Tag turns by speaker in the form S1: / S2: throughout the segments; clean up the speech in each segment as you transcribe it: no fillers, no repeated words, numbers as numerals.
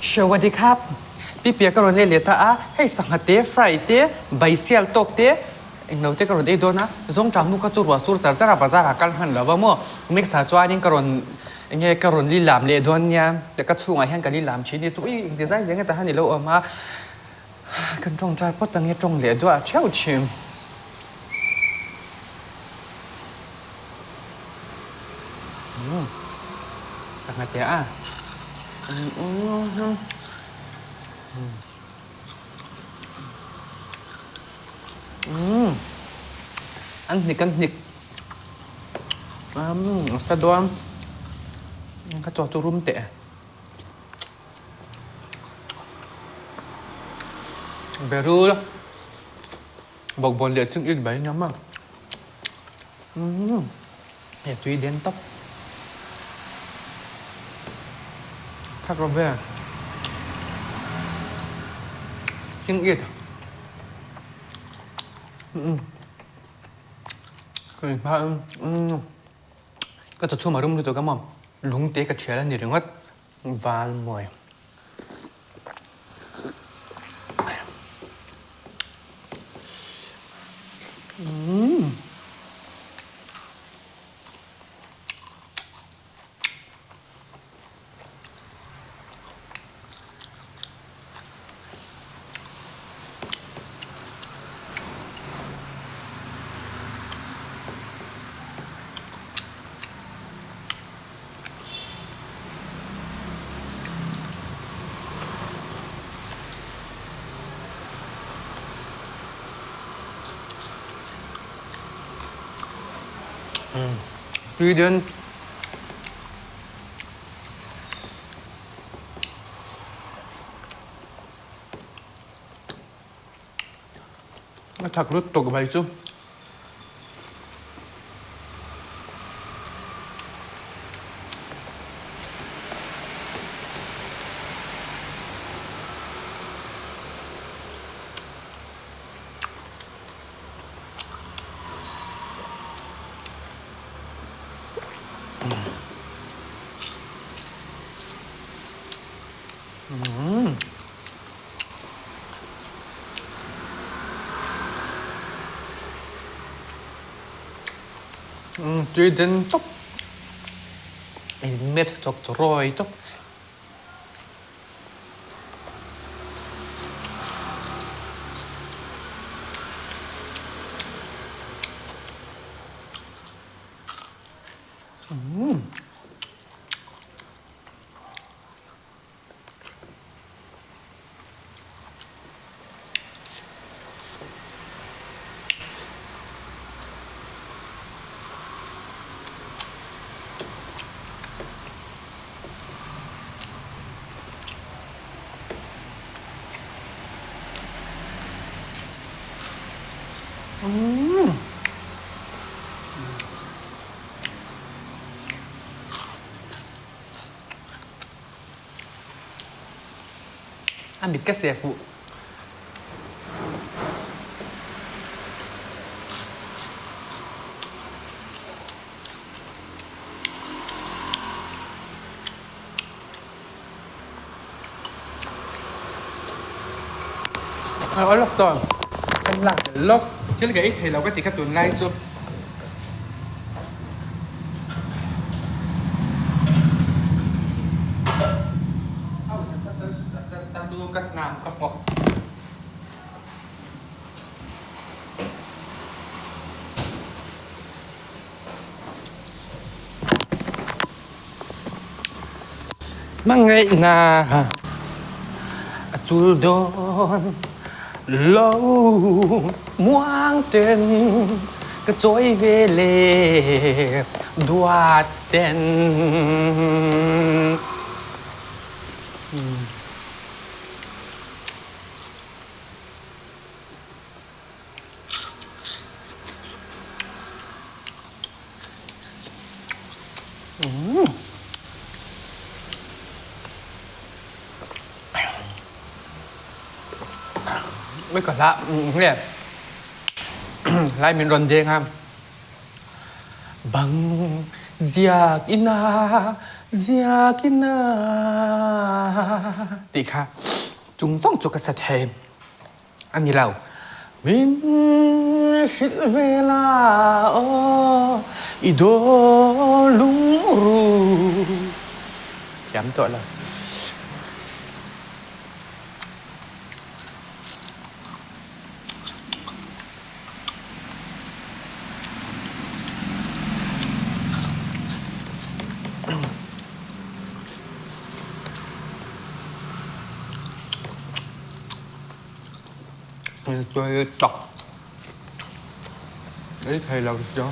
S1: Sawadi kha Pipia ka rawn leh leh ta a, hei sangha te, fry te, bai sial tawk te, englo te ka rawn ei dawn a, zawngṭah mu kha chu ruah sur char char a bazar ah kal hman lo va maw, next ah chuanin ka rawn enge ka rawn li lam leh dawn nia, ka chhungah hian ka li lam thin hi chu ui engti zai zeng hetah hian i lo awm a, kan ṭawngṭai phawt ang e ṭawng leh duah ṭheuh thin. Sangha te a. An hnik an hnik. A sa dawn. Ka chaw chu rum teh. Berul. Bawkbawn leh ching it bai ngam a. Umm he tui den tawp. Thak rawh ve. Ching it. Umm ka inhma in ka chawchhum a rum lutuk a maw lung te ka thial a ni ringawt val mawi. Tui den. A thak lut tawk mai chu. Tui den tawp in met chawp chaw rawi tawp. A mit ka seh fuh. A lawk tawn. Kan lak tel lawk. Thil ka ei thei lo ka ti kha tunlai chu. Hmangaihna a chul dawn lo muang ten ka chawi ve le duat ten. Ui ka hlah nge lai min rawn deng a. Bang ziak ina. Ziakina tih kha chung zawng chu ka sa thei a ni lo. Min hrilh ve la aw i daw lungru thiam tawh lo. Tak ei thei lo sia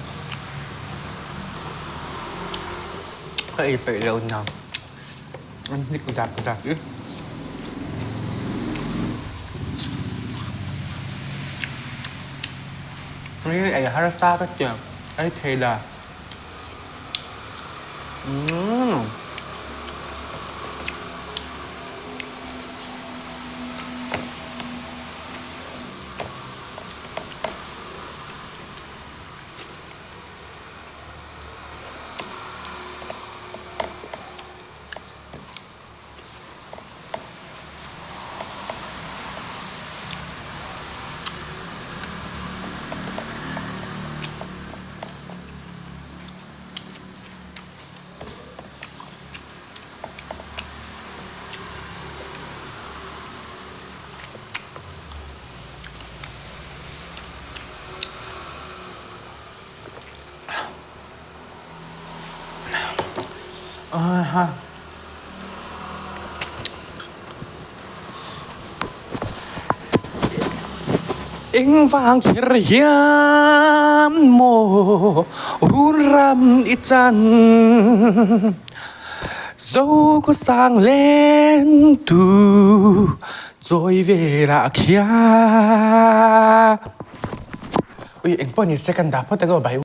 S1: ka ei peih lo na an hnik zak zak i. Hei ei harsa ka tia ei thei la umm. Engvang kher hian maw run ram i chan Zo khaw sang len tu chawi velah khian. Ui engpawh ni se kan dah phawt ang aw bai.